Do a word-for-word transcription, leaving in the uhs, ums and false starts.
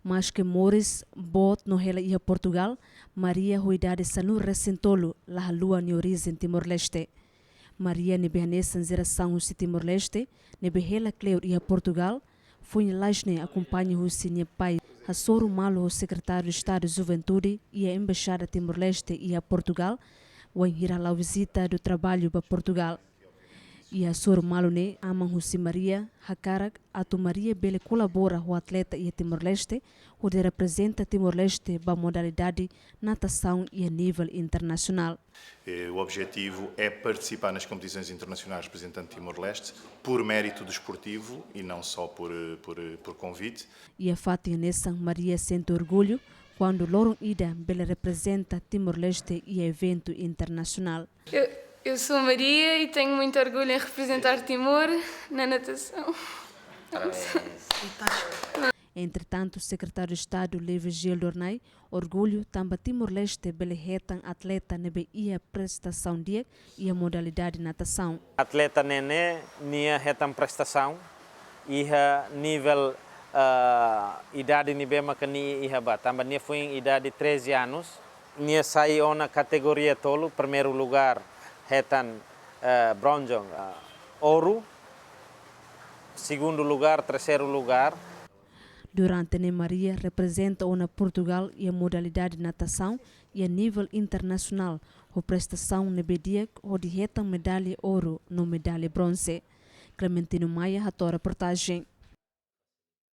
Maske moris boot no hela iha Portugal, Maria ho idade sanulu-resin-tolu la haluha nia orijen Timor-Leste. Maria ne'ebé hanesan jerasaun husi Timor-Leste ne'ebé hela kleur iha Portugal, foin lalais ne'e akompaña husi nia pai hasoru malu ho Sekretáriu Estadu Juventude iha Embaixada Timor-Leste iha Portugal, wainhira hala'o vizita de trabalho ba Portugal. Iha hasoru malu ne'e, aman husi Maria hakarak atu Maria bele kolabora ho atleta iha Timor-Leste, hodi reprezenta Timor-Leste ba modalidade natasaun iha nivel internasionál. Eh, O objetivo é participar nas competições internacionais representando Timor-Leste por mérito desportivo e não só por, eh, por, eh, por convite. Iha fatin hanesan, Maria sente orgullu kuandu loron ida bele reprezenta Timor-Leste iha eventu internasionál. Eu, eu sou Maria e tenho muito orgulho em representar Timor na natação. Entretantu, Sekretáriu Estadu Levy Gil Dornay orgullu tanba Timor-Leste bele hetan atleta ne'ebé iha prestasaun di'ak iha modalidade natasaun. Atleta ne'e ne'e nia hetan prestasaun iha nivel, ah, idade ne'ebé maka nia iha ba, tanba nia foin idade treze anos. Nia sai ona kategoria tolu, primeiru lugar hetan, eh, bronze, ah, ouro, segundu lugar, terseiru lugar. Durante ne'e, Maria reprezenta ona Portugal iha modalidade natasaun iha nivel internasionál, ho prestasaun ne'ebé di'ak hodi hetan medalla ouro no medalla bronze. Clementino Maia hato'o reportajen.